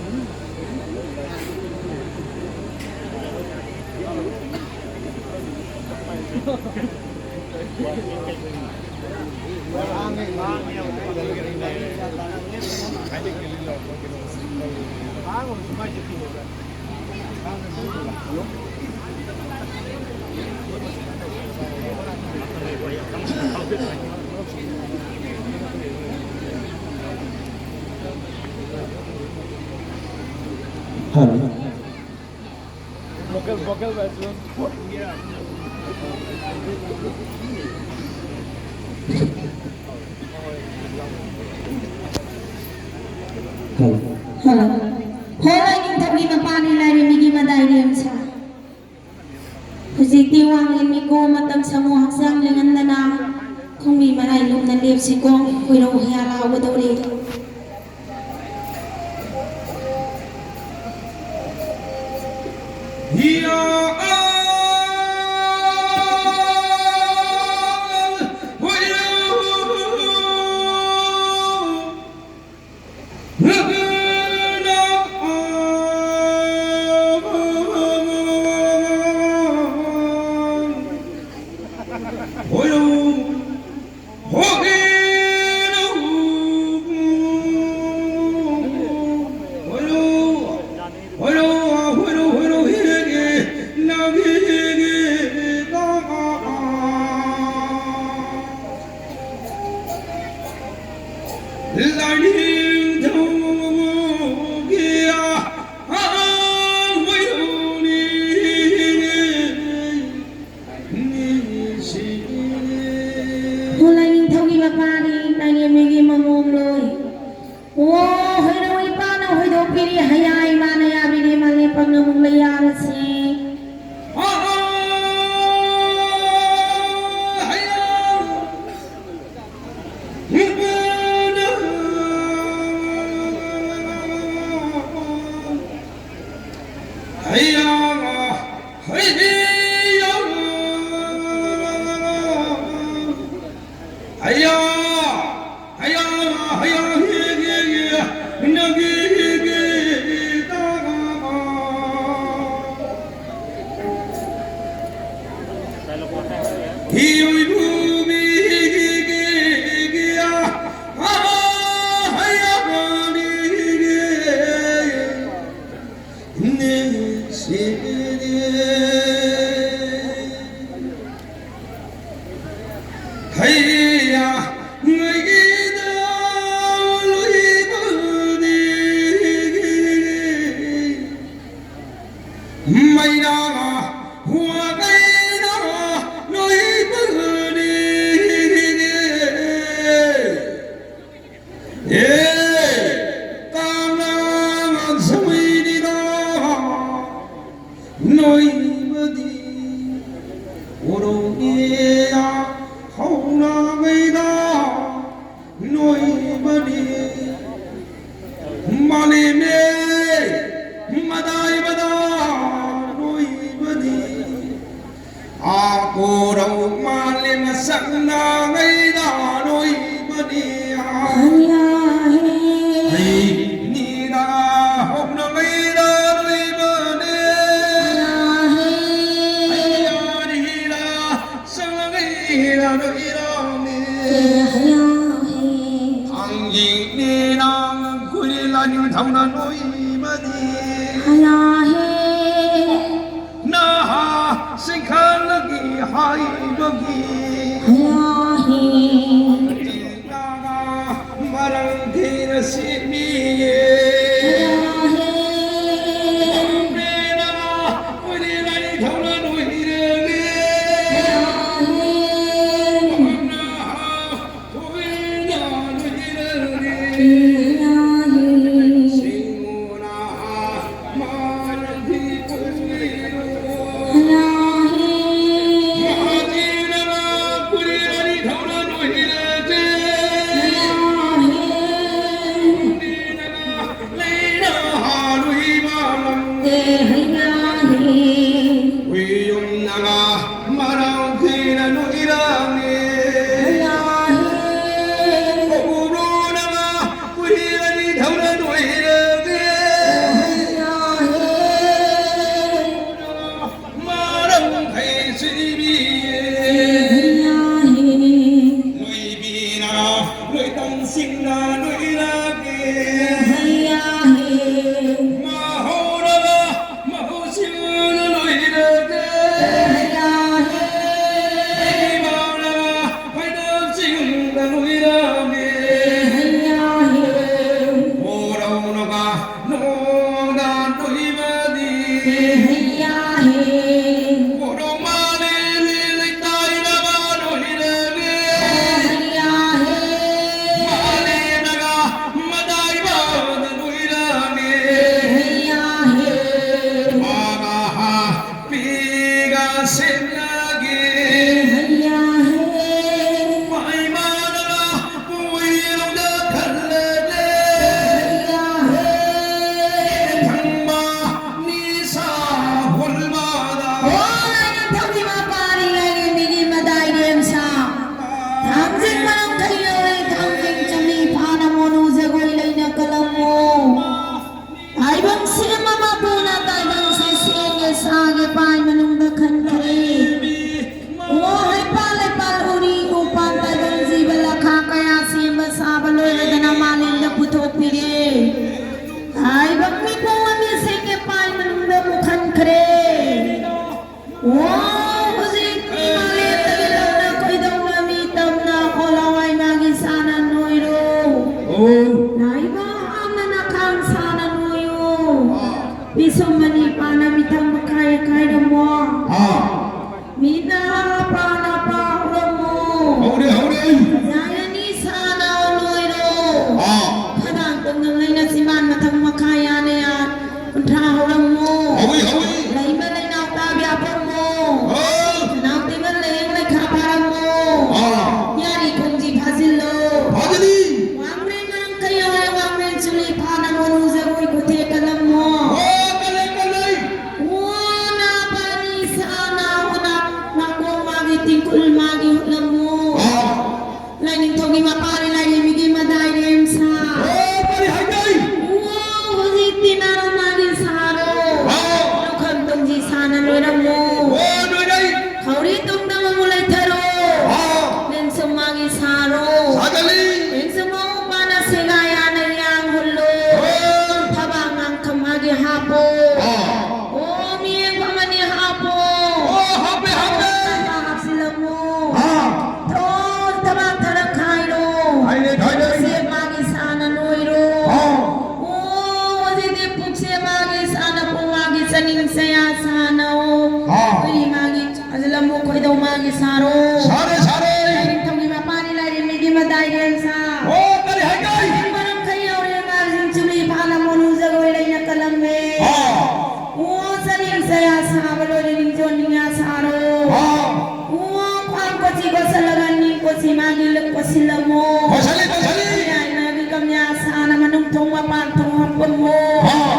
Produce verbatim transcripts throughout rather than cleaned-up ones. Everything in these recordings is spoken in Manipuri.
Hello. Hello. ꯍꯣ, ꯂꯥꯏꯅꯤꯡꯊꯧꯒꯤ ꯃꯄꯥꯅꯤ, ꯂꯥꯏꯔꯦꯝꯕꯤꯒꯤ ꯃꯗꯥꯏꯔꯦꯝꯁꯥ꯫ ꯍꯧꯖꯤꯛꯇꯤ ꯋꯥꯡꯂꯦꯟ ꯃꯤꯀꯣ, ꯃꯇꯝ ꯁꯪꯉꯨ ꯍꯛꯆꯥꯡ ꯂꯦꯡꯍꯟꯗꯅ꯫ ꯈꯣꯡꯕꯤ ꯃꯔꯥꯏ ꯂꯨꯝꯅ ꯂꯦꯞꯁꯤꯀꯣ, ꯈꯣꯏꯔꯧ ꯍꯌꯥ ꯂꯥꯎꯒꯗꯧꯔꯦ꯫ ꯍꯣ, ꯂꯥꯏꯅꯤꯡꯊꯧꯒꯤ ꯃꯄꯥꯅꯤ, ꯂꯥꯏꯔꯦꯝꯕꯤꯒꯤ ꯃꯃꯣꯝ ꯂꯣꯏ꯫ ꯑꯣ, ꯍꯣꯏꯔꯧ ꯏꯄꯥꯅ ꯍꯣꯏꯗꯣꯛꯄꯤꯔꯤ, ꯍꯌꯥ ꯏꯃꯥꯅ ꯌꯥꯕꯤꯔꯤ, ꯃꯥꯂꯦꯝ ꯄꯪꯅꯃꯨꯛ ꯂꯩ ꯌꯥꯔꯁꯤ꯫ ꯍꯨꯋꯥ ꯀꯩꯅ ꯅꯣꯏꯕꯅꯤ꯫ ꯑꯦ, ꯀꯥꯡꯅ ꯁꯃꯩꯅꯤꯅ ꯅꯣꯏꯕꯗꯤ꯫ ꯎꯔꯧꯅꯤꯌꯥ ꯍꯧꯅ ꯃꯩꯗ ꯅꯣꯏꯕꯅꯤ꯫ ꯃꯥꯂꯦꯝꯅꯦ ꯃꯗꯥꯏꯕꯗ ꯅꯣꯏꯕꯅꯤ꯫ ꯑꯥ ꯀꯣꯔꯧ ꯃꯥꯂꯦꯝ ꯃꯁꯛꯅ ꯃꯩꯗ ꯅꯣꯏꯕꯅꯤ꯫ ꯍꯌꯥ ꯍꯦ꯫ ꯍꯩ ꯅꯤꯔꯥ ꯍꯧꯅ ꯃꯩꯗ ꯅꯣꯏꯕꯅꯤ꯫ ꯍꯌꯥ ꯍꯦ꯫ ꯍꯌꯥ ꯅꯤꯔꯥ ꯁꯪꯂꯩꯔ ꯏꯔꯥꯡꯅꯤ꯫ ꯍꯌꯥ ꯍꯦ꯫ ꯊꯥꯡꯖꯤꯡꯅꯤ ꯅꯪ ꯈꯨꯔꯤ ꯂꯥꯅꯤꯡꯊꯧꯅ ꯅꯣꯏꯕꯅꯤ꯫ ꯍꯌꯥ ꯍꯦ꯫ ꯅꯍꯥ ꯁꯤꯡꯈꯠꯂꯛꯏ ꯍꯥꯏꯕꯒꯤ꯫ ꯍꯌꯥ ꯍꯦ꯫ ꯃꯔꯝ ꯊꯤꯅ ꯁꯦꯝꯃꯤꯌꯦ꯫ ꯃꯔꯝ ꯍꯩꯁꯤꯕꯤ꯫ ꯍꯌꯥ ꯍꯦ꯫ ꯅꯣꯏꯕꯤꯅ ꯅꯣꯏꯇꯪꯁꯤꯡꯅ ꯅꯣꯏꯔꯒꯦ꯫ ꯍꯌꯥ ꯍꯦ꯫ ꯃꯍꯧꯔꯒ ꯄꯤꯁꯨꯝ ꯑꯅꯤ ꯄꯥꯅ ꯃꯤꯊꯪ ꯃꯈꯥꯏ ꯈꯥꯏꯔꯝꯃꯣ꯫ ꯑꯥ꯫ ꯃꯤꯠꯅ ꯄꯥꯅ ꯄꯥꯎꯔꯝꯃꯣ꯫ ꯍꯧꯔꯦ, ꯍꯧꯔꯦ꯫ ꯈꯖꯥꯏ ꯑꯅꯤ ꯁꯥꯅ ꯅꯣꯏꯔꯣ꯫ ꯑꯥ꯫ ꯈꯗꯥꯡ ꯇꯨꯝꯅ ꯂꯩꯅ ꯆꯤꯃꯥꯟ ꯃꯊꯪ ꯃꯈꯥꯏ ꯌꯥꯅ ꯌꯥ ꯀꯨꯟꯊ꯭ꯔꯥ ꯍꯧꯔꯝꯃꯣ꯫ ꯍꯧꯏ, ꯍꯧꯏ꯫ ꯂꯩꯃ ꯂꯩꯅꯥꯎ ꯇꯥꯕꯤ ꯍꯥꯞꯄꯝꯃꯣ꯫ ꯑꯥ꯫ ꯈꯅꯥꯎ ꯇꯤꯡꯉ ꯂꯩꯌꯦꯡ ꯂꯩꯈꯥ ꯐꯥꯔꯝꯃꯣ꯫ ꯑꯥ꯫ ꯌꯥꯔꯤ ꯈꯣꯡꯖꯤ ꯐꯥꯖꯤꯜꯂꯣ꯫ ꯐꯥꯖꯤꯜꯂꯤ꯫ ꯋꯥꯡꯕ꯭ꯔꯦꯟ ꯃꯔꯝ ꯀꯩ ꯌꯥꯎꯔꯦ ꯋꯥꯡꯕ꯭ꯔꯦꯟ ꯆꯨꯂꯤ ꯐꯥꯅ ꯃꯣꯅꯨ ꯖꯒꯣꯏ ꯈꯨꯊꯦꯛ ꯀꯜꯂꯝꯃꯣ꯫ ꯑꯣ, ꯀꯜꯂꯦ, ꯀꯜꯂꯦ꯫ ꯑꯣ, ꯅꯥ ꯄꯥꯅꯤ ꯁꯥ ꯅꯥ ꯍꯣꯅ ꯅꯥꯀꯣꯡ ꯃꯥꯒꯤ ꯇꯤꯡꯀꯨꯜ ꯃꯥꯒꯤ ꯍꯨꯠꯂꯝꯃꯣ꯫ ꯑꯥ꯫ ꯂꯥꯏꯅꯤꯡꯊꯧꯒꯤ ꯃꯄꯥꯔꯤ ꯂꯥꯏꯔꯦꯝꯕꯤꯒꯤ ꯃꯗꯥꯏꯔꯦꯝ ꯁꯥ꯫ ꯑꯣ, ꯀꯔꯤ ꯍꯥꯏꯒꯦ? ꯑꯣ, ꯍꯧꯖꯤꯛꯇꯤ ꯅꯥꯔꯣ ꯃꯥꯒꯤ ꯁꯥꯔꯣ꯫ ꯑꯥ꯫ ꯂꯧꯈꯝ ꯇꯨꯡꯖꯤ ꯁꯥꯅ ꯂꯣꯏꯔꯝꯃꯣ꯫ ꯑꯣ, ꯂꯣꯏꯔꯦ꯫ ꯈꯧꯔꯤ ꯇꯨꯡꯗ ꯑꯃꯨꯛ ꯂꯩꯊꯔꯣ꯫ ꯑꯥ꯫ ꯂꯦꯟꯁꯨꯝ ꯃꯥꯒꯤ ꯁꯥꯔꯣ꯫ ꯁꯥꯒꯠꯂꯤ꯫ ꯂꯦꯟꯁꯨꯝ ꯃꯥ ꯎꯄꯥꯅ ꯁꯦꯒꯥꯏ ꯌꯥꯅ ꯌꯥꯡ ꯍꯨꯜꯂꯣ꯫ ꯑꯥ꯫ ꯊꯕꯥꯛ ꯉꯥꯡꯈꯝ ꯃꯥꯒꯤ ꯍꯥꯞꯄꯣ꯫ ꯑꯥ꯫ ꯑꯣ, ꯃꯤꯠꯌꯦꯡ ꯐꯝ ꯑꯅꯤ ꯍꯥꯞꯄꯣ꯫ ꯑꯣ, ꯍꯥꯞꯄꯦ, ꯍꯥꯞꯄꯦ꯫ ꯊꯕꯥꯛ ꯍꯥꯞꯆꯤꯜꯂꯝꯃꯣ꯫ ꯑꯥ꯫ ꯊꯣ, ꯊꯕꯥꯛ ꯊꯔꯛ ꯈꯥꯏꯔꯣ꯫ ꯈꯥꯏꯔꯦ, ꯈꯥꯏꯔꯦ꯫ ꯄꯨꯛꯁꯦ ꯃꯥꯒꯤ ꯁꯥꯅ ꯅꯣꯏꯔꯣ꯫ ꯑꯥ꯫ ꯑꯣ, ꯍꯧꯖꯤꯛꯇꯤ ꯄꯨꯛꯁꯦ ꯃꯥꯒꯤ ꯁꯥꯅ ꯄꯨ ꯃꯥꯒꯤ ꯆꯅꯤꯡ ꯆꯌꯥ ꯁꯥꯅꯧ꯫ ꯑꯥ꯫ ꯑꯩꯈꯣꯏꯒꯤ ꯃꯥꯒꯤ ꯐꯥꯖꯤꯜꯂꯝꯃꯨ ꯈꯣꯏꯗꯧ ꯃꯥꯒꯤ ꯁꯥꯔꯣ꯫ ꯁꯥꯔꯦ, ꯁꯥꯔꯦ꯫ ꯂꯥꯏꯅꯤꯡꯊꯧꯒꯤ ꯃꯄꯥꯅꯤ ꯂꯥꯏꯔꯦꯝꯕꯤꯒꯤ ꯃꯗꯥꯏꯔꯦꯝ ꯁꯥ꯫ ꯑꯣ, ꯀꯔꯤ ꯍꯥꯏꯒꯦ? ꯃꯔꯝ ꯈꯔ ꯌꯥꯎꯔꯦ ꯑꯉꯥꯡꯁꯤꯡ ꯆꯨꯂꯤ ꯐꯥꯅ ꯃꯣꯅꯨ ꯖꯒꯣꯏ ꯂꯩꯅ ꯀꯜꯂꯝꯃꯦ꯫ ꯑꯥ꯫ ꯑꯣ, ꯆꯅꯤꯡ ꯆꯌꯥ ꯁꯥꯕ ꯂꯣꯏꯔꯦ ꯅꯤꯡꯖꯣꯟ ꯅꯤꯡꯌꯥ ꯁꯥꯔꯣ꯫ ꯑꯥ꯫ ꯑꯣ, ꯈ꯭ꯋꯥꯡ ꯀꯣꯆꯤ ꯀꯣꯠꯁꯜꯂꯒ ꯅꯤꯡ ꯀꯣꯆꯤ ꯃꯥꯒꯤ ꯂꯨꯛ ꯀꯣꯠꯁꯤꯜꯂꯝꯃꯣ꯫ ꯀꯣꯠꯁꯜꯂꯤ, ꯀꯣꯠꯁꯜꯂꯤ꯫ ꯌꯥꯏꯃꯒꯤ ꯀꯝꯌꯥ ꯁꯥꯅ ꯃꯅꯨꯡ ꯊꯣꯡ ꯃꯄꯥꯟ ꯊꯣꯡ ꯍꯥꯞꯄꯝꯃꯣ꯫ ꯑꯥ꯫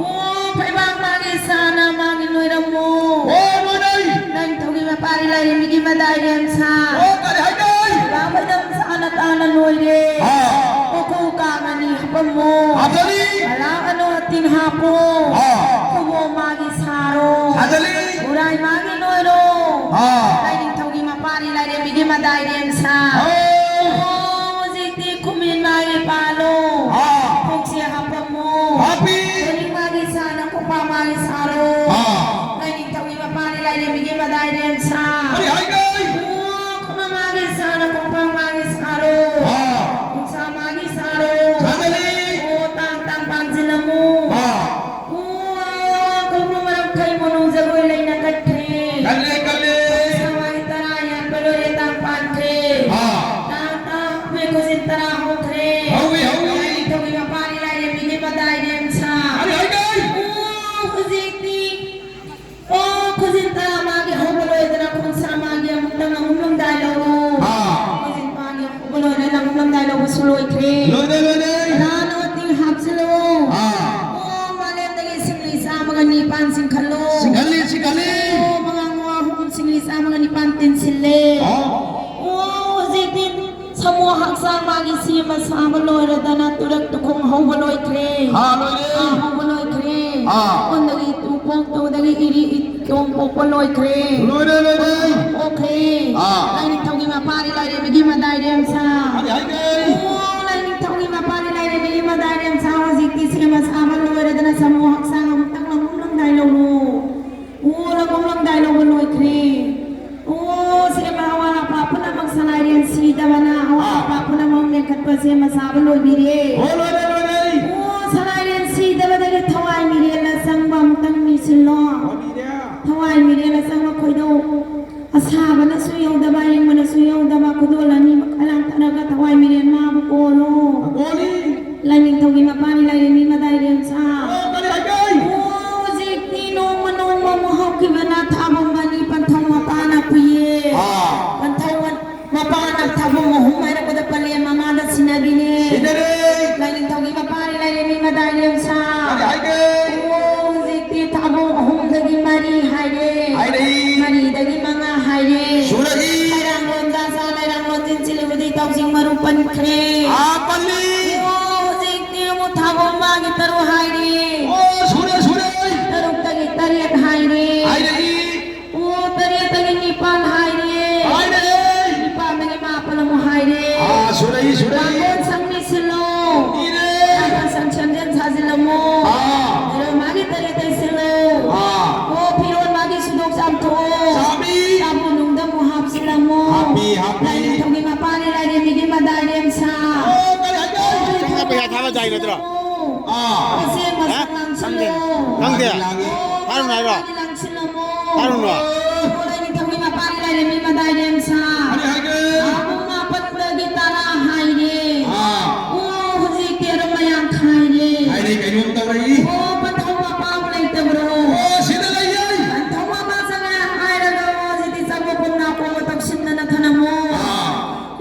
ꯑꯣ, ꯐꯩꯕꯥꯛ ꯃꯥꯒꯤ ꯁꯥꯅ ꯃꯥꯒꯤ ꯅꯣꯏꯔꯝꯃꯣ꯫ ꯑꯣ, ꯅꯣꯏꯔꯦ꯫ ꯅꯪ ꯊꯧꯒꯤ ꯃꯄꯥꯔꯤ ꯂꯥꯏꯔꯦꯝꯕꯤꯒꯤ ꯃꯗꯥꯏꯔꯦꯝ ꯁꯥ꯫ ꯑꯣ, ꯀꯔꯤ ꯍꯥꯏꯒꯦ? ꯐꯩꯕꯥꯛ ꯐꯩꯗꯝ ꯁꯥꯅ ꯇꯥꯅ ꯅꯣꯏꯔꯦ꯫ ꯑꯥ꯫ ꯀꯣꯀꯨ ꯀꯥꯡ ꯑꯅꯤ ꯍꯥꯞꯄꯝꯃꯣ꯫ ꯍꯥꯞꯆꯜꯂꯤ꯫ ꯍꯔꯥꯎ ꯑꯅꯣ ꯑꯇꯤꯡ ꯍꯥꯞꯄꯣ꯫ ꯑꯥ꯫ ꯈꯨꯕꯣꯝ ꯃꯥꯒꯤ ꯁꯥꯔꯣ꯫ ꯁꯥꯖꯜꯂꯤ꯫ ꯎꯔꯥꯏ ꯃꯥꯒꯤ ꯅꯣꯏꯔꯣ꯫ ꯑꯥ꯫ ꯂꯥꯏꯅꯤꯡꯊꯧꯒꯤ ꯃꯄꯥꯔꯤ ꯂꯥꯏꯔꯦꯝꯕꯤꯒꯤ ꯃꯗꯥꯏꯔꯦꯝ ꯁꯥ꯫ ꯑꯥ꯫ ꯑꯣ, ꯍꯧꯖꯤꯛꯇꯤ ꯈꯨꯃꯤꯟ ꯃꯥꯒꯤ ꯄꯥꯜꯂꯣ꯫ ꯑꯥ꯫ ꯈꯣꯡꯁꯦ ꯍꯥꯞꯄꯝꯃꯣ꯫ ꯍꯥꯞꯄꯤ꯫ ꯈꯣꯏꯅꯤꯡ ꯃꯥꯒꯤ ꯁꯥꯅ ꯈꯣꯡꯄꯥꯛ ꯃꯥꯒꯤ ꯁꯥꯔꯣ꯫ ꯑꯥ꯫ ꯂꯥꯏꯅꯤꯡꯊꯧꯒꯤ ꯃꯄꯥꯔꯤ ꯂꯥꯏꯔꯦꯝꯕꯤꯒꯤ ꯃꯗꯥꯏꯔꯦꯝ ꯁꯥ꯫ ꯀꯔꯤ ꯍꯥꯏꯒꯦ? ꯑꯣ, ꯈꯨꯃꯟ ꯃꯥꯒꯤ ꯁꯥꯅ ꯈꯣꯡꯄꯥꯛ ꯃꯥꯒꯤ ꯁꯥꯔꯣ꯫ ꯑꯥ꯫ ꯈꯣꯡꯁꯥ ꯃꯥꯒꯤ ꯁꯥꯔꯣ꯫ ꯁꯥꯖꯜꯂꯤ꯫ ꯑꯣ, ꯇꯥꯡ ꯇꯥꯡ ꯄꯥꯟꯁꯤꯜꯂꯝꯃꯨ꯫ ꯑꯥ꯫ ꯑꯣ, ꯀꯜꯂꯦ, ꯀꯜꯂꯦ꯫ ꯁꯋꯥꯏ ꯇꯔꯥ ꯌꯥꯟꯕ ꯂꯣꯏꯔꯦ, ꯇꯥꯡ ꯄꯥꯟꯈ꯭ꯔꯦ꯫ ꯑꯥ꯫ ꯇꯥꯡ ꯇꯔꯥ ꯍꯨꯝꯗꯣꯏ ꯈꯨꯖꯤꯟ ꯇꯔꯥ ꯍꯧꯈ꯭ꯔꯦ꯫ ꯍꯧꯏ, ꯍꯧꯏ꯫ ꯂꯥꯏꯅꯤꯡꯊꯧꯒꯤ ꯃꯄꯥꯅꯤ ꯂꯥꯏꯔꯦꯝꯕꯤꯒꯤ ꯃꯗꯥꯏ ꯔꯦꯝꯁꯥ꯫ ꯀꯔꯤ ꯍꯥꯏꯒꯦ? ꯑꯣ, ꯍꯧꯖꯤꯛꯇꯤ꯫ ꯑꯣ, ꯈꯨꯖꯤꯟ ꯇꯔꯥ ꯃꯥꯒꯤ ꯍꯧꯕ ꯂꯣꯏꯗꯅ ꯈꯣꯡꯁꯥ ꯃꯥꯒꯤ ꯑꯃꯨꯛꯇꯪ ꯑꯍꯨꯝ ꯂꯣꯝꯗꯥꯏ ꯂꯧꯔꯣ꯫ ꯑꯥ꯫ ꯈꯨꯖꯤꯟ ꯃꯥꯒꯤ ꯍꯧꯕ ꯂꯣꯏꯔꯦ, ꯑꯍꯨꯝ ꯂꯣꯝꯗꯥꯏ ꯂꯧꯕꯁꯨ ꯂꯣꯏꯈ꯭ꯔꯦ꯫ ꯂꯣꯏꯔꯦ, ꯂꯣꯏꯔꯦ꯫ ꯇꯔꯥ ꯅꯣꯇꯤꯡ ꯍꯥꯞꯆꯤꯜꯂꯣ꯫ ꯑꯥ꯫ ꯑꯣ, ꯃꯥꯂꯦꯝꯗꯒꯤ ꯁꯤꯡꯂꯤ ꯆꯥꯝꯃꯒ ꯅꯤꯄꯥꯟ ꯆꯤꯡꯈꯠꯂꯨ꯫ ꯆꯤꯡꯈꯠꯂꯤ, ꯆꯤꯡꯈꯠꯂꯤ꯫ ꯑꯣ, ꯃꯉꯥ ꯃꯉꯥ ꯑꯍꯨꯝ ꯁꯤꯡꯂꯤ ꯆꯥꯝꯃꯒ ꯅꯤꯄꯥꯟ ꯇꯤꯟꯁꯤꯜꯂꯦ꯫ ꯑꯣ꯫ ꯑꯣ, ꯍꯧꯖꯤꯛꯇꯤ ꯁꯥꯃꯨ ꯍꯛꯆꯥꯡ ꯃꯥꯒꯤ ꯁꯦꯝꯕ ꯁꯥꯕ ꯂꯣꯏꯔꯗꯅ ꯇꯨꯔꯛ ꯇꯨꯈꯣꯡ ꯍꯧꯕ ꯂꯣꯏꯈ꯭ꯔꯦ꯫ ꯍꯥ, ꯂꯣꯏꯔꯦ꯫ ꯑꯥ, ꯍꯧꯕ ꯂꯣꯏꯈ꯭ꯔꯦ꯫ ꯑꯥ꯫ ꯑꯣꯟꯗꯒꯤ ꯇꯨꯈꯣꯡ ꯇꯨꯗꯒꯤ ꯏꯔꯤ ꯏꯇꯣꯡ ꯄꯣꯛꯄ ꯂꯣꯏꯈ꯭ꯔꯦ꯫ ꯂꯣꯏꯔꯦ, ꯂꯣꯏꯔꯦ꯫ ꯄꯣꯛꯈ꯭ꯔꯦ꯫ ꯑꯥ꯫ ꯂꯥꯏꯅꯤꯡꯊꯧꯒꯤ ꯃꯄꯥꯅꯤ ꯂꯥꯏꯔꯦꯝꯕꯤꯒꯤ ꯃꯗꯥꯏ ꯔꯦꯝꯁꯥ꯫ ꯀꯔꯤ ꯍꯥꯏꯒꯦ? ꯑꯣ, ꯂꯥꯏꯅꯤꯡꯊꯧꯒꯤ ꯃꯄꯥꯅꯤ ꯂꯥꯏꯔꯦꯝꯕꯤꯒꯤ ꯃꯗꯥꯏ ꯔꯦꯝꯁꯥ ꯍꯧꯖꯤꯛꯇꯤ ꯁꯦꯝꯕ ꯁꯥꯕ ꯂꯣꯏꯔꯗꯅ ꯁꯥꯃꯨ ꯍꯛꯆꯥꯡ ꯑꯃꯨꯛꯇꯪ ꯂꯝꯍꯨꯝ ꯂꯝꯗꯥꯏ ꯂꯧꯔꯣ꯫ ꯑꯣ, ꯂꯝꯍꯨꯝ ꯂꯝꯗꯥꯏ ꯂꯧꯕ ꯂꯣꯏꯈ꯭ꯔꯦ꯫ ꯑꯣ, ꯁꯦꯝꯕ ꯑꯋꯥꯠ ꯑꯄꯥ ꯄꯨꯝꯅꯃꯛ ꯁꯂꯥꯏꯔꯦꯟ ꯁꯤꯗꯕꯅ ꯑꯋꯥꯠ ꯑꯥ꯫ ꯑꯄꯥ ꯄꯨꯝꯅꯃꯛ ꯃꯦꯟꯈꯠꯄ ꯁꯦꯝꯕ ꯁꯥꯕ ꯂꯣꯏꯕꯤꯔꯦ꯫ ꯑꯣ, ꯂꯣꯏꯔꯦ, ꯂꯣꯏꯔꯦ꯫ ꯑꯣ, ꯁꯂꯥꯏꯔꯦꯟ ꯁꯤꯗꯕꯗꯒꯤ ꯊꯋꯥꯏ ꯃꯤꯔꯦꯜ ꯑꯆꯪꯕ ꯑꯃꯨꯛꯇꯪ ꯃꯤꯁꯤꯜꯂꯣ꯫ ꯂꯣꯏꯕꯤꯔꯦ꯫ ꯊꯋꯥꯏ ꯃꯤꯔꯦꯜ ꯑꯆꯪꯕ ꯈꯣꯏꯗꯧ ꯑꯁꯥꯕꯅꯁꯨ ꯌꯧꯗꯕ, ꯑꯌꯤꯡꯕꯅꯁꯨ ꯌꯧꯗꯕ, ꯈꯨꯗꯣꯜ ꯑꯅꯤꯃꯛ ꯂꯥꯟꯊꯔꯒ ꯊꯋꯥꯏ ꯃꯤꯔꯦꯜ ꯃꯥꯕꯨ ꯀꯣꯜꯂꯣ꯫ ꯀꯣꯜꯂꯤ꯫ ꯂꯥꯏꯅꯤꯡꯊꯧꯒꯤ ꯃꯄꯥꯅꯤ ꯂꯥꯏꯔꯦꯝꯕꯤ ꯃꯗꯥꯏ ꯔꯦꯝꯁꯥ꯫ ꯑꯣ, ꯀꯔꯤ ꯍꯥꯏꯒꯦ? ꯑꯣ, ꯍꯧꯖꯤꯛꯇꯤ ꯅꯣꯡꯃ ꯅꯣꯡꯃ ꯑꯃꯨꯛ ꯍꯧꯈꯤꯕꯅ ꯊꯥꯕꯨꯡ ꯑꯅꯤ ꯄꯟꯊꯧ ꯃꯄꯥꯅ ꯄꯨꯏꯌꯦ꯫ ꯑꯥ꯫ ꯄꯟꯊꯧ ꯃꯄꯥꯅ ꯊꯥꯕꯨꯡ ꯑꯍꯨꯝ ꯍꯥꯏꯔꯛꯄꯗ ꯄꯂꯦꯝ ꯃꯃꯥꯗ ꯁꯤꯟꯅꯕꯤꯅꯦ꯫ ꯁꯤꯟꯅꯔꯦ꯫ ꯂꯥꯏꯅꯤꯡꯊꯧꯒꯤ ꯃꯄꯥꯅꯤ ꯂꯥꯏꯔꯦꯝꯕꯤ ꯃꯗꯥꯏ ꯔꯦꯝꯁꯥ꯫ ꯀꯔꯤ ꯍꯥꯏꯒꯦ? ꯑꯣ, ꯍꯧꯖꯤꯛꯇꯤ ꯊꯥꯕꯨꯡ ꯑꯍꯨꯝꯗꯒꯤ ꯃꯔꯤ ꯍꯥꯏꯔꯦ꯫ ꯍꯥꯏꯔꯦ꯫ ꯃꯔꯤꯗꯒꯤ ꯃꯉꯥ ꯍꯥꯏꯔꯦ꯫ ꯁꯨꯔꯛꯏ꯫ ꯂꯩꯔꯥꯡꯂꯣꯟ ꯖꯥꯖꯥ, ꯂꯩꯔꯥꯡꯂꯣꯟ ꯆꯤꯟꯁꯤꯜꯂꯤꯕꯗꯤ ꯇꯧꯖꯤꯡ ꯃꯔꯨ ꯄꯟꯈ꯭ꯔꯦ꯫ ꯑꯥ, ꯄꯜꯂꯤ꯫ ꯑꯣ, ꯍꯧꯖꯤꯛꯇꯤ ꯑꯃꯨꯛ ꯊꯥꯕꯨꯡ ꯃꯥꯒꯤ ꯇꯔꯨꯛ ꯍꯥꯏꯔꯦ꯫ ꯑꯣ, ꯁꯨꯔꯦ, ꯁꯨꯔꯦ꯫ ꯇꯔꯨꯛꯇꯒꯤ ꯇꯔꯦꯠ ꯍꯥꯏꯔꯦ꯫ ꯍꯥꯏꯔꯛꯏ꯫ ꯑꯣ, ꯇꯔꯦꯠꯇꯒꯤ ꯅꯤꯄꯥꯟ ꯍꯥꯏꯔꯦ꯫ ꯍꯥꯏꯔꯦ꯫ ꯅꯤꯄꯥꯟꯗꯒꯤ ꯃꯥꯄꯟ ꯑꯃꯨꯛ ꯍꯥꯏꯔꯦ꯫ ꯑꯥ, ꯁꯨꯔꯛꯏ, ꯁꯨꯔꯛꯏ꯫ ꯄꯥꯡꯒꯜ ꯁꯪ ꯃꯤꯠꯁꯤꯜꯂꯣ꯫ ꯏꯔꯦ꯫ ꯄꯥꯡꯒꯜ ꯁꯪ ꯁꯦꯝꯖꯦꯟ ꯁꯥꯖꯤꯜꯂꯝꯃꯣ꯫ ꯑꯥ꯫ ꯐꯤꯔꯣꯜ ꯃꯥꯒꯤ ꯇꯔꯦꯠꯇꯩ ꯁꯤꯜꯂꯣ꯫ ꯑꯥ꯫ ꯑꯣ, ꯐꯤꯔꯣꯜ ꯃꯥꯒꯤ ꯁꯨꯗꯣꯛ ꯆꯥꯝꯊꯣꯛꯑꯣ꯫ ꯆꯥꯝꯃꯤ꯫ ꯆꯥꯕꯨ ꯅꯨꯡꯗ ꯑꯃꯨꯛ ꯍꯥꯞꯆꯤꯜꯂꯝꯃꯣ꯫ ꯍꯥꯞꯄꯤ, ꯍꯥꯞꯄꯤ꯫ ꯂꯥꯏꯅꯤꯡꯊꯧꯒꯤ ꯃꯄꯥꯅꯤ ꯂꯥꯏꯔꯦꯝꯕꯤꯒꯤ ꯃꯗꯥꯏ ꯔꯦꯝꯁꯥ꯫ ꯑꯣ, ꯀꯔꯤ ꯍꯥꯏꯒꯦ? ꯆꯪꯉꯛꯄ ꯌꯥ ꯊꯥꯕ ꯖꯥꯏ ꯅꯠꯇ꯭ꯔꯣ? ꯑꯥ꯫ ꯑꯁꯦꯡꯕ ꯍꯥ? ꯁꯛ ꯉꯥꯡꯁꯤꯜꯂꯣ꯫ ꯈꯪꯗꯦ꯫ ꯈꯪꯗꯦ꯫ ꯊꯥꯔꯨꯅꯨ ꯍꯥꯏꯔꯣ? ꯂꯥꯡꯁꯤꯜꯂꯝꯃꯣ꯫ ꯊꯥꯔꯨꯅꯨ꯫ ꯂꯩ꯫ ꯑꯣ, ꯄꯟꯊꯧ ꯃꯄꯥꯕꯨ ꯂꯩꯇꯕ꯭ꯔꯣ? ꯑꯣ, ꯁꯤꯗ ꯂꯩꯌꯦ꯫ ꯄꯟꯊꯧ ꯃꯄꯥ ꯆꯪꯉꯦ ꯍꯥꯏꯔꯒ, ꯑꯣ, ꯁꯤꯗꯤ ꯆꯪꯕ ꯄꯨꯝꯅ ꯀꯣꯡꯕ ꯇꯧꯁꯤꯟꯗꯅ ꯊꯅꯝꯃꯣ꯫ ꯑꯥ꯫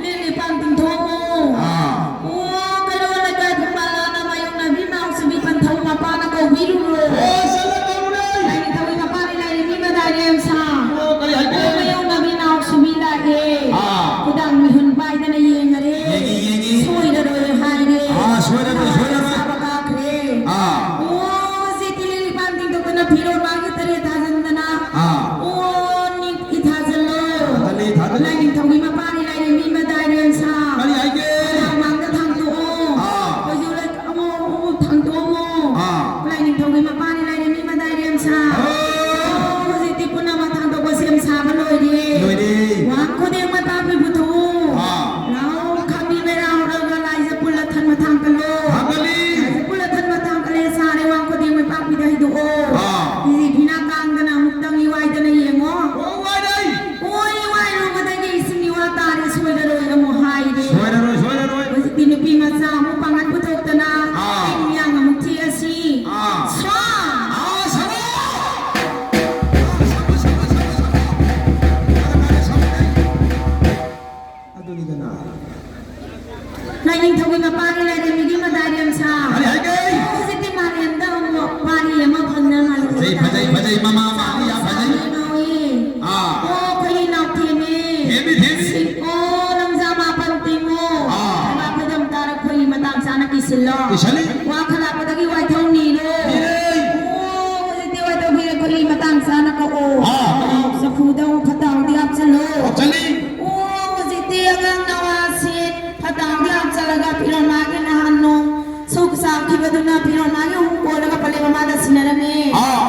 ꯂꯤꯛꯂꯤ ꯄꯥꯟ ꯇꯤꯡꯊꯣꯛꯑꯝꯃꯣ꯫ ꯑꯥ꯫ ꯑꯣ, ꯀꯩꯔꯣꯜ ꯂꯩꯀꯥꯏ ꯐꯨꯝꯕꯥꯂꯥꯅ ꯃꯥꯌꯣꯛꯅꯕꯤ ꯅꯥꯎꯁꯨꯕꯤ ꯄꯟꯊꯧ ꯃꯄꯥꯅ ꯀꯧꯕꯤꯔꯨꯔꯣ꯫ ꯑꯣ, ꯆꯠꯂ ꯀꯧꯔꯨꯔꯦ꯫ ꯂꯥꯏꯅꯤꯡꯊꯧꯒꯤ ꯃꯄꯥꯅꯤ ꯂꯥꯏꯔꯦꯝꯕꯤ ꯃꯗꯥꯏ ꯔꯦꯝꯁꯥ꯫ ꯑꯣ, ꯀꯔꯤ ꯍꯥꯏꯒꯦ? ꯑꯣ, ꯃꯥꯌꯣꯛꯅꯕꯤ ꯅꯥꯎꯁꯨꯕꯤ ꯂꯥꯛꯑꯦ꯫ ꯑꯥ꯫ ꯈꯨꯗꯥꯡ ꯃꯤꯍꯨꯟ ꯄꯥꯏꯗꯅ ꯌꯦꯡꯉꯔꯦ꯫ ꯌꯦꯡꯉꯤ, ꯌꯦꯡꯉꯤ꯫ ꯁꯣꯏꯔꯔꯣꯏ ꯍꯥꯏꯔꯦ꯫ ꯑꯥ, ꯁꯣꯏꯔꯔꯣꯏ, ꯁꯣꯏꯔꯔꯣꯏ꯫ ꯁꯥꯕ ꯀꯥꯈ꯭ꯔꯦ꯫ ꯑꯥ꯫ ꯑꯣ, ꯁꯤ ꯇꯤꯂꯤ ꯂꯤꯄꯥꯟ ꯇꯤꯡꯊꯣꯛꯇꯅ ꯐꯤꯔꯣꯜ ꯃꯥꯒꯤ ꯇꯔꯦꯠ ꯊꯥꯖꯤꯟꯗꯅ꯫ ꯑꯥ꯫ ꯑꯣ, ꯅꯤꯛ ꯏ ꯊꯥꯖꯤꯜꯂꯣ꯫ ꯊꯥꯖꯤꯜꯂꯤ, ꯊꯥꯖꯤꯜꯂꯤ꯫ ꯂꯥꯏꯅꯤꯡꯊꯧꯒꯤ ꯃꯄꯥꯅꯤ ꯂꯥꯏꯔꯦꯝꯕꯤ ꯃꯗꯥꯏ ꯔꯦꯝꯁꯥ꯫ ꯀꯔꯤ ꯍꯥꯏꯒꯦ? ꯈꯨꯗꯥꯡ ꯃꯥꯡꯗ ꯊꯥꯡꯇꯣꯛꯑꯣ꯫ ꯑꯥ꯫ ꯑꯣꯏꯖꯨ ꯂꯩ-, ꯑꯃꯣ, ꯑꯃꯣ ꯊꯥꯡꯇꯣꯛꯑꯝꯃꯣ꯫ ꯑꯥ꯫ ꯂꯥꯏꯅꯤꯡꯊꯧꯒꯤ ꯃꯄꯥꯅꯤ ꯂꯥꯏꯔꯦꯝꯕꯤ ꯃꯗꯥꯏ ꯔꯦꯝꯁꯥ꯫ ꯑꯥ꯫ ꯑꯣ, ꯍꯧꯖꯤꯛꯇꯤ ꯄꯨꯝꯅꯃꯛ ꯊꯥꯡꯇꯣꯛꯄ ꯁꯦꯝ ꯁꯥꯕ ꯂꯣꯏꯔꯦ꯫ ꯂꯣꯏꯔꯦ꯫ ꯋꯥ ꯈꯨꯗꯤꯡꯃꯛ ꯄꯥꯛꯄꯤ ꯄꯨꯊꯣꯛꯎ꯫ ꯑꯥ꯫ ꯂꯥꯎ ꯈꯥꯝꯕꯤ ꯃꯩꯔꯥ ꯍꯧꯔꯒ ꯂꯥꯏꯖ ꯄꯨꯜꯂ ꯊꯟꯕ ꯊꯥꯡꯀꯠꯂꯣ꯫ ꯊꯥꯡꯀꯠꯂꯤ꯫ ꯂꯥꯏꯖ ꯄꯨꯜꯂ ꯊꯟꯕ ꯊꯥꯡꯀꯠꯂꯦ ꯁꯥꯔꯦ ꯋꯥ ꯈꯨꯗꯤꯡꯃꯛ ꯄꯥꯛꯄꯤꯗ ꯍꯩꯗꯣꯛꯑꯣ꯫ ꯑꯥ꯫ ꯐꯤꯖꯤ ꯐꯤꯅꯥ ꯀꯥꯡꯗꯅ ꯑꯃꯨꯛꯇꯪ ꯏꯋꯥꯏꯗꯅ ꯌꯦꯡꯉꯣ꯫ ꯑꯣ, ꯋꯥꯏꯔꯦ꯫ ꯑꯣ, ꯏꯋꯥꯏꯔꯨꯕꯗꯒꯤ ꯏꯁꯤꯡ ꯏꯋꯥ ꯇꯥꯔꯦ ꯁꯣꯏꯔꯔꯣꯏ ꯑꯃꯨꯛ ꯍꯥꯏꯔꯦ꯫ ꯁꯣꯏꯔꯔꯣꯏ, ꯁꯣꯏꯔꯔꯣꯏ꯫ ꯍꯧꯖꯤꯛꯇꯤ ꯅꯨꯄꯤ ꯃꯆꯥ ꯑꯃꯨꯛ ꯄꯥꯡꯒꯜ ꯄꯨꯊꯣꯛꯇꯅ ꯑꯥ꯫ ꯑꯩ ꯃꯤꯌꯥꯡ ꯑꯃꯨꯛ ꯊꯦꯛꯑꯁꯤ꯫ ꯑꯥ꯫ ꯁ꯭ꯋꯥ! ꯑꯥ, ꯁꯥꯕ! ꯁꯥꯕ, ꯁꯥꯕ, ꯁꯥꯕ, ꯁꯥꯕ꯫ ꯐꯔꯦ, ꯐꯔꯦ, ꯁꯥꯕ꯫ ꯑꯗꯨꯅꯤꯗꯅ꯫ ꯂꯥꯏꯅꯤꯡꯊꯧꯒꯤ ꯃꯄꯥꯒꯤ ꯂꯥꯏꯔꯦꯝꯕꯤꯒꯤ ꯃꯗꯥꯏ ꯔꯦꯝꯁꯥ꯫ ꯀꯔꯤ ꯍꯥꯏꯒꯦ? ꯍꯧꯖꯤꯛꯇꯤ ꯃꯥꯂꯦꯝꯗ ꯑꯃꯨꯛ ꯋꯥꯔꯤ ꯑꯃ ꯐꯪꯅ ꯃꯥꯂꯦꯝꯗ ꯐꯖꯩ, ꯐꯖꯩ, ꯐꯖꯩ, ꯃꯃꯥ ꯃꯥꯜꯂꯤ, ꯌꯥꯝ ꯐꯖꯩ꯫ ꯉꯥꯎꯏ꯫ ꯑꯥ꯫ ꯑꯣ, ꯑꯩꯈꯣꯏꯒꯤ ꯏꯅꯥꯎꯊꯦꯝꯃꯤ꯫ ꯊꯦꯝꯃꯤ, ꯊꯦꯝꯃꯤ꯫ ꯁꯤꯡ-, ꯑꯣ, ꯂꯪꯖꯥ ꯃꯥꯄꯟ ꯇꯤꯡꯉꯣ꯫ ꯑꯥ꯫ ꯊꯕꯥꯛ ꯈꯨꯗꯝ ꯇꯥꯔ ꯈꯣꯏꯔꯤ ꯃꯇꯥꯡ ꯆꯥꯅ ꯀꯤꯁꯤꯜꯂꯣ꯫ ꯀꯤꯁꯜꯂꯤ꯫ ꯋꯥ ꯈꯂꯥꯛꯄꯗꯒꯤ ꯋꯥꯏꯊꯧ ꯅꯤꯔꯣ꯫ ꯅꯤꯔꯦ꯫ ꯑꯣ, ꯍꯧꯖꯤꯛꯇꯤ ꯋꯥꯏꯊꯧ ꯄꯤꯔꯦ, ꯈꯣꯏꯔꯤ ꯃꯇꯥꯡ ꯆꯥꯅ ꯀꯛꯑꯣ꯫ ꯑꯥ꯫ ꯆꯐꯨꯗ ꯑꯃꯨꯛ ꯐꯠꯇ ꯍꯥꯎꯗꯤ ꯍꯥꯞꯆꯜꯂꯣ꯫ ꯍꯥꯞꯆꯜꯂꯤ꯫ ꯑꯣ, ꯍꯧꯖꯤꯛꯇꯤ ꯑꯉꯥꯡ ꯅꯋꯥꯁꯤ ꯐꯠꯇ ꯍꯥꯎꯗꯤ ꯍꯥꯞꯆꯜꯂꯒ ꯐꯤꯔꯣꯜ ꯃꯥꯒꯤ ꯅꯍꯥꯟ ꯅꯣꯡ ꯁꯨꯛ ꯆꯥꯈꯤꯕꯗꯨꯅ ꯐꯤꯔꯣꯜ ꯃꯥꯒꯤ ꯑꯍꯨꯝ ꯀꯣꯜꯂꯒ ꯄꯂꯦꯝ ꯃꯃꯥꯗ ꯁꯤꯟꯅꯔꯝꯃꯤ꯫ ꯑꯥ꯫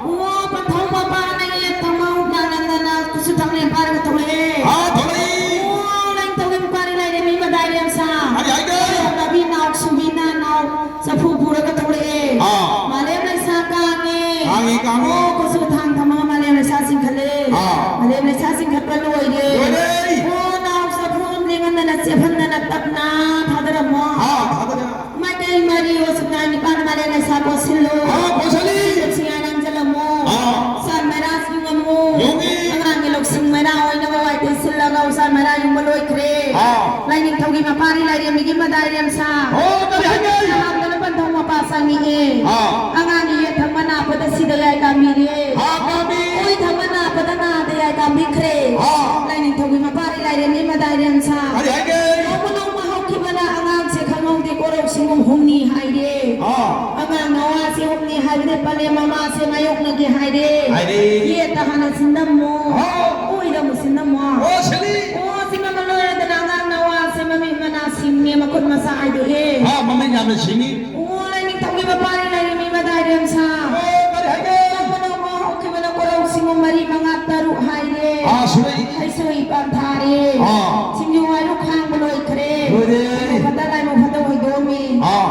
ꯑꯣ, ꯄꯟꯊꯧ ꯃꯄꯥꯅ ꯌꯦꯠ ꯊꯪꯃꯧ ꯅꯥꯅꯗꯅ ꯈꯨꯠꯁꯨ ꯊꯛꯂꯦ ꯄꯥꯏꯔꯒ ꯊꯣꯛꯂꯛꯑꯦ꯫ ꯑꯥ, ꯊꯣꯛꯂꯛꯏ꯫ ꯑꯣ, ꯂꯥꯏꯅꯤꯡꯊꯧꯒꯤ ꯃꯄꯥꯅꯤ ꯂꯥꯏꯔꯦꯝꯕꯤ ꯃꯗꯥꯏ ꯔꯦꯝꯁꯥ꯫ ꯀꯔꯤ ꯍꯥꯏꯒꯦ? ꯂꯩꯍꯧꯅꯕꯤ ꯅꯥꯎ ꯁꯨꯕꯤꯅ ꯅꯥꯎ ꯆꯐꯨ ꯄꯨꯔꯒ ꯊꯣꯛꯂꯛꯑꯦ꯫ ꯑꯥ꯫ ꯃꯥꯂꯦꯝ ꯂꯩꯁꯥ ꯀꯥꯡꯉꯦ꯫ ꯀꯥꯡꯉꯦ, ꯀꯥꯡꯉꯦ꯫ ꯑꯣ, ꯈꯨꯠꯁꯨ ꯊꯥꯡ ꯊꯝꯃꯒ ꯃꯥꯂꯦꯝ ꯂꯩꯁꯥ ꯆꯤꯡꯈꯠꯂꯦ꯫ ꯑꯥ꯫ ꯃꯥꯂꯦꯝ ꯂꯩꯁꯥ ꯆꯤꯡꯈꯠꯄ ꯂꯣꯏꯔꯦ꯫ ꯂꯣꯏꯔꯦ꯫ ꯑꯣ, ꯅꯥꯎ ꯆꯐꯨ ꯑꯃ ꯂꯦꯡꯍꯟꯗꯅ ꯆꯦꯞꯍꯟꯗꯅ ꯇꯞꯅ ꯊꯥꯗꯔꯝꯃꯣ꯫ ꯑꯥ, ꯊꯥꯗꯔꯦ꯫ ꯃꯥꯏꯀꯩ ꯃꯔꯤ ꯑꯣ ꯁꯨꯞꯅꯥꯏ ꯅꯤꯄꯥꯟ ꯃꯥꯂꯦꯝ ꯂꯩꯁꯥ ꯁꯤꯜꯂꯨ꯫ ꯑꯥ, ꯄꯥꯁꯜꯂꯤ꯫ ꯁꯤꯡ ꯌꯥꯔꯥꯡ ꯆꯜꯂꯝꯃꯨ꯫ ꯑꯥ꯫ ꯎꯆꯥꯟ ꯃꯩꯔꯥ ꯌꯨꯡꯉꯝꯃꯨ꯫ ꯌꯨꯡꯉꯤ꯫ ꯑꯉꯥꯡꯒꯤ ꯂꯧꯁꯤꯡ ꯃꯩꯔꯥ ꯑꯣꯏꯅꯕ ꯋꯥꯏꯇꯩ ꯁꯤꯜꯂꯒ ꯎꯆꯥꯟ ꯃꯩꯔꯥ ꯌꯨꯡꯕ ꯂꯣꯏꯈ꯭ꯔꯦ꯫ ꯑꯥ꯫ ꯂꯥꯏꯅꯤꯡꯊꯧꯒꯤ ꯃꯄꯥꯔꯤ ꯂꯥꯏꯔꯦꯝꯕꯤꯒꯤ ꯃꯗꯥꯏꯔꯦꯝ ꯁꯥ꯫ ꯑꯣ, ꯀꯔꯤ ꯍꯥꯏꯒꯦ? ꯍꯥꯞꯇꯅ ꯄꯟꯊꯧ ꯃꯄꯥ ꯆꯪꯉꯛꯑꯦ꯫ ꯑꯥ꯫ ꯑꯉꯥꯡꯒꯤ ꯌꯦꯠ ꯊꯪꯕ ꯅꯥꯞꯄꯗ ꯁꯤꯗ ꯌꯥꯏ ꯀꯥꯝꯕꯤꯔꯦ꯫ ꯑꯥ, ꯀꯥꯝꯕꯤ꯫ ꯑꯣꯏ ꯊꯪꯕ ꯅꯥꯞꯄꯗ ꯅꯥꯗ ꯌꯥꯏ ꯀꯥꯝꯕꯤꯈ꯭ꯔꯦ꯫ ꯑꯥ꯫ ꯂꯥꯏꯅꯤꯡꯊꯧꯒꯤ ꯃꯄꯥꯔꯤ ꯂꯥꯏꯔꯦꯝꯕꯤ ꯃꯗꯥꯏꯔꯦꯝ ꯁꯥ꯫ ꯀꯔꯤ ꯍꯥꯏꯒꯦ? ꯅꯣꯡꯃ ꯅꯣꯡꯃ ꯍꯧꯈꯤꯕꯅ ꯑꯉꯥꯡꯁꯦ ꯈꯪꯍꯧꯗꯦ ꯀꯣꯔꯧ ꯁꯤꯡꯒꯨꯝ ꯍꯨꯝꯅꯤ ꯍꯥꯏꯔꯦ꯫ ꯑꯥ꯫ ꯑꯉꯥꯡ ꯅꯋꯥꯁꯦ ꯍꯨꯝꯅꯤ ꯍꯥꯏꯕꯗꯤ ꯄꯂꯦꯝ ꯃꯃꯥꯁꯦ ꯃꯥꯌꯣꯛꯅꯒꯦ ꯍꯥꯏꯔꯦ꯫ ꯍꯥꯏꯔꯦ꯫ ꯌꯦꯠꯇ ꯍꯥꯟꯅ ꯁꯤꯟꯅꯝꯃꯣ꯫ ꯑꯥ꯫ ꯑꯣꯏꯗ ꯑꯃꯨꯛ ꯁꯤꯟꯅꯝꯃꯣ꯫ ꯑꯣ, ꯁꯤꯜꯂꯤ꯫ ꯑꯣ, ꯁꯤꯟꯅꯝꯃ ꯂꯣꯏꯔꯗꯅ ꯑꯉꯥꯡ ꯅꯋꯥꯁꯦ ꯃꯃꯤꯠ ꯃꯅꯥ ꯁꯤꯡꯉꯦ, ꯃꯈꯨꯠ ꯃꯁꯥ ꯍꯥꯏꯗꯣꯛꯑꯦ꯫ ꯑꯥ, ꯃꯃꯤꯠ ꯌꯥꯝꯅ ꯁꯤꯡꯉꯤ꯫ ꯑꯣ, ꯂꯥꯏꯅꯤꯡꯊꯧꯒꯤ ꯃꯄꯥꯔꯤ ꯂꯥꯏꯔꯦꯝꯕꯤ ꯃꯗꯥꯏꯔꯦꯝ ꯁꯥ꯫ ꯑꯣ, ꯀꯔꯤ ꯍꯥꯏꯒꯦ? ꯅꯣꯡꯃ ꯅꯣꯡꯃ ꯍꯧꯈꯤꯕꯅ ꯀꯣꯔꯧ ꯁꯤꯡꯒꯨꯝ ꯃꯔꯤ ꯃꯉꯥ ꯇꯔꯨꯛ ꯍꯥꯏꯔꯦ꯫ ꯑꯥ, ꯁꯨꯔꯛꯏ꯫ ꯍꯩꯁꯨ ꯏꯄꯥꯟ ꯊꯥꯔꯦ꯫ ꯑꯥ꯫ ꯁꯤꯡꯖꯨ ꯍꯥꯏꯔꯨ ꯈꯥꯡꯕ ꯂꯣꯏꯈ꯭ꯔꯦ꯫ ꯂꯣꯏꯔꯦ꯫ ꯂꯥꯏꯕꯛ ꯐꯗ ꯂꯥꯏꯕꯛ ꯐꯗ ꯑꯣꯏꯗꯣꯔꯝꯃꯤ꯫ ꯑꯥ꯫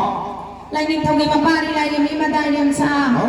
ꯂꯥꯏꯅꯤꯡꯊꯧꯒꯤ ꯃꯄꯥꯔꯤ ꯂꯥꯏꯔꯦꯝꯕꯤ ꯃꯗꯥꯏꯔꯦꯝ ꯁꯥ꯫ ꯑꯣ꯫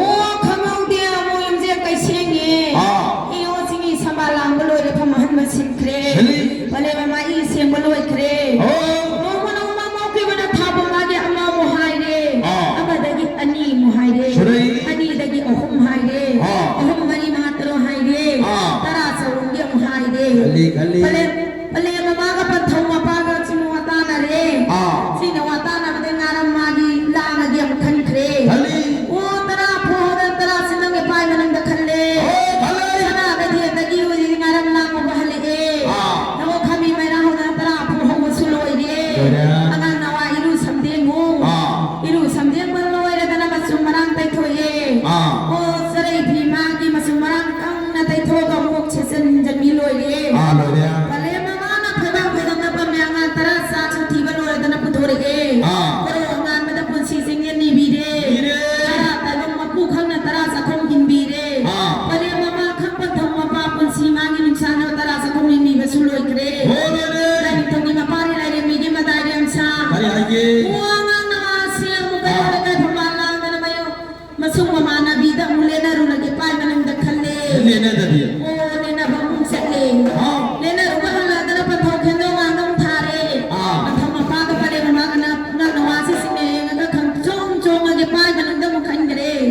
ꯑꯣ, ꯈꯪꯍꯧꯗꯦ ꯑꯃꯨ ꯌꯨꯝꯁꯦ ꯀꯩꯁꯦꯡꯉꯦ꯫ ꯑꯥ꯫ ꯏꯌꯣ ꯆꯤꯡꯍꯤ ꯁꯝꯕꯥꯜ ꯂꯥꯡꯕ ꯂꯣꯏꯔꯦ ꯐꯝ ꯑꯍꯟꯕ ꯁꯤꯟꯈ꯭ꯔꯦ꯫ ꯁꯤꯜꯂꯤ꯫ ꯄꯂꯦꯝ ꯃꯃꯥ ꯏ ꯁꯦꯡꯕ ꯂꯣꯏꯈ꯭ꯔꯦ꯫ ꯑꯣ꯫ ꯅꯣꯡꯃ ꯅꯣꯡꯃ ꯃꯣꯛꯈꯤꯕꯅ ꯊꯥꯕ ꯃꯥꯒꯤ ꯑꯃꯃꯨꯛ ꯍꯥꯏꯔꯦ꯫ ꯑꯥ꯫ ꯑꯃꯗꯒꯤ ꯑꯅꯤꯃꯨꯛ ꯍꯥꯏꯔꯦ꯫ ꯁꯨꯔꯩ꯫ ꯑꯅꯤꯗꯒꯤ ꯑꯍꯨꯝ ꯍꯥꯏꯔꯦ꯫ ꯑꯥ꯫ ꯑꯍꯨꯝ ꯃꯔꯤ ꯃꯉꯥ ꯇꯔꯨꯛ ꯍꯥꯏꯔꯦ꯫ ꯑꯥ꯫ ꯇꯔꯥ ꯆꯔꯨꯝꯒꯤ ꯑꯃꯨꯛ ꯍꯥꯏꯔꯦ꯫ ꯈꯜꯂꯤ, ꯈꯜꯂꯤ꯫ ꯄꯂꯦꯝ ꯄꯂꯦꯝ ꯃꯃꯥꯒ ꯄꯟꯊꯧ ꯃꯄꯥꯒ ꯆꯤꯡ ꯋꯥꯇꯥꯅꯔꯦ꯫ ꯑꯥ꯫ ꯆꯤꯡꯅ ꯋꯥꯇꯥꯅꯕꯗꯩ ꯉꯥꯔꯝ ꯃꯥꯒꯤ ꯂꯥꯡꯉꯒꯦ ꯑꯃꯨꯛ ꯈꯟꯈ꯭ꯔꯦ꯫ ꯈꯜꯂꯤ꯫ ꯑꯣ, ꯇꯔꯥ ꯐꯨꯍꯧꯗꯅ ꯇꯔꯥ ꯁꯤ ꯅꯪꯒꯤ ꯄꯥꯏ ꯃꯅꯨꯡꯗ ꯈꯜꯂꯦ꯫ ꯑꯣ, ꯈꯜꯂꯦ꯫ ꯁꯅꯥ ꯀꯩꯊꯦꯜꯗꯒꯤ ꯎꯔꯤ ꯉꯥꯔꯝ ꯂꯥꯡꯉꯨꯕ ꯍꯜꯂꯛꯑꯦ꯫ ꯑꯥ꯫ ꯅꯉꯣ ꯈꯥꯃꯤ ꯃꯩꯔꯥ ꯍꯧꯗꯅ ꯇꯔꯥ ꯐꯨꯍꯧꯕꯁꯨ ꯂꯣꯏꯔꯦ꯫ ꯂꯣꯏꯔꯦ꯫ ꯑꯉꯥꯡ ꯅꯋꯥ ꯏꯔꯨ ꯁꯝꯗꯦꯡꯉꯨ꯫ ꯑꯥ꯫ ꯏꯔꯨ ꯁꯝꯗꯦꯡꯕ ꯂꯣꯏꯔꯗꯅ ꯃꯆꯨ ꯃꯔꯥꯡ ꯇꯩꯊꯣꯛꯑꯦ꯫ ꯑꯥ꯫ ꯑꯣ, ꯆꯔꯩ ꯐꯤ ꯃꯥꯒꯤ ꯃꯆꯨ ꯃꯔꯥꯡ ꯀꯪꯅ ꯇꯩꯊꯣꯛꯑꯒ ꯑꯃꯨꯛ ꯁꯦꯠꯆꯟꯖꯟꯕꯤ ꯂꯣꯏꯔꯦ꯫ ꯑꯥ, ꯂꯣꯏꯔꯦ꯫ ꯄꯂꯦꯝ ꯃꯃꯥꯅ ꯐꯩꯕꯥꯛ ꯐꯩꯗꯝꯗ ꯄꯝꯃꯦ ꯑꯉꯥꯡ ꯇꯔꯥ ꯆꯥꯛꯁꯨ ꯊꯤꯕ ꯂꯣꯏꯔꯗꯅ ꯄꯨꯊꯣꯔꯛꯑꯦ꯫ ꯑꯥ꯫ ꯀꯣꯔꯧ ꯑꯉꯥꯟꯕꯗ ꯄꯨꯟꯁꯤ ꯆꯤꯡꯌꯦꯟ ꯅꯤꯕꯤꯔꯦ꯫ ꯅꯤꯔꯦ꯫ ꯇꯔꯥ ꯇꯥꯏꯕꯪ ꯃꯄꯨ ꯈꯪꯅ ꯇꯔꯥ ꯆꯥꯛꯈꯨꯝ ꯏꯟꯕꯤꯔꯦ꯫ ꯑꯥ꯫ ꯄꯂꯦꯝ ꯃꯃꯥ ꯈꯪ ꯄꯟꯊꯧ ꯃꯄꯥ ꯄꯨꯟꯁꯤ ꯃꯥꯒꯤ ꯅꯨꯡꯁꯥꯅ ꯇꯔꯥ ꯆꯥꯛꯈꯨꯝ ꯏꯟꯕꯤꯕꯁꯨ ꯂꯣꯏꯈ꯭ꯔꯦ꯫ ꯍꯣ, ꯂꯣꯏꯔꯦ꯫ ꯂꯥꯏꯅꯤꯡꯊꯧꯒꯤ ꯃꯄꯥꯔꯤ ꯂꯥꯏꯔꯦꯝꯕꯤꯒꯤ ꯃꯗꯥꯏꯔꯦꯝ ꯁꯥ꯫ ꯀꯔꯤ ꯍꯥꯏꯒꯦ? ꯋꯥ ꯉꯥꯡꯅ ꯋꯥꯁꯤ ꯑꯃꯨꯛ ꯑꯥ꯫ ꯀꯩꯊꯧ ꯂꯩꯀꯥꯏ ꯐꯝꯕꯥꯜ ꯂꯥꯡꯗꯅ ꯃꯌꯨꯝ ꯃꯁꯨꯡ ꯃꯃꯥꯟꯅꯕꯤꯗ ꯑꯃꯨꯛ ꯂꯦꯟꯅꯔꯨꯔꯒꯦ ꯄꯥꯏ ꯃꯅꯨꯡꯗ ꯈꯜꯂꯦ꯫ ꯂꯦꯟꯅꯗꯕꯤ꯫ ꯑꯣ, ꯂꯦꯟꯅꯕ ꯑꯃꯨꯛ ꯆꯠꯂꯦ꯫ ꯑꯥ꯫ ꯂꯦꯟꯅꯔꯨꯕ ꯍꯜꯂꯛꯑꯗꯅ ꯄꯟꯊꯧ ꯈꯦꯟꯖꯣꯡ ꯉꯥꯡꯗ ꯑꯃꯨꯛ ꯊꯥꯔꯦ꯫ ꯑꯥ꯫ ꯄꯟꯊꯧ ꯃꯄꯥꯒ ꯄꯂꯦꯝ ꯃꯃꯥꯒꯅ ꯅꯛꯅ ꯋꯥꯁꯤ ꯁꯤꯡꯅ ꯌꯦꯡꯉꯒ ꯈꯪ ꯆꯣꯡ ꯆꯣꯡꯉꯒꯦ ꯄꯥꯏ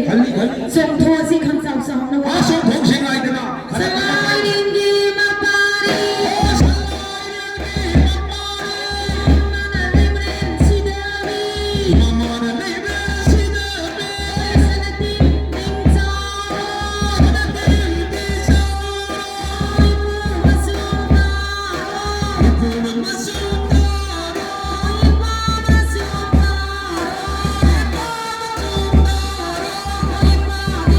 ꯆꯣꯡꯊꯣꯛꯑꯁꯤ ꯈꯪꯆꯥꯎ ꯆꯥꯎꯅ꯫ ꯆꯣꯡꯊꯣꯛꯁꯤ ꯉꯥꯏꯗꯅ꯫ ꯁꯂꯥꯏꯔꯦꯟꯒꯤ ꯃꯄꯥꯔꯤ꯫ ꯃꯃꯥꯅ ꯂꯩꯕ꯭ꯔꯦꯟ ꯁꯤꯗꯕꯤ꯫ ꯃꯃꯥꯅ ꯂꯩꯕ꯭ꯔꯦꯟ ꯁꯤꯗꯕꯤ꯫ ꯁꯅꯥꯇꯤꯟ ꯅꯤꯡꯊꯧ꯫ ꯁꯅꯥꯇꯤꯟ ꯅꯤꯡꯊꯧ꯫ ꯏꯄꯨ ꯃꯆꯨ ꯐꯥꯔꯣ꯫ ꯏꯄꯨ ꯃꯆꯨ ꯐꯥꯔꯣ꯫ ꯏꯄꯥ ꯃꯆꯨ ꯐꯥꯔꯣ꯫ ꯏꯄꯥ ꯃꯆꯨ ꯐꯥꯔꯣ꯫ ꯏꯄꯥꯒꯤ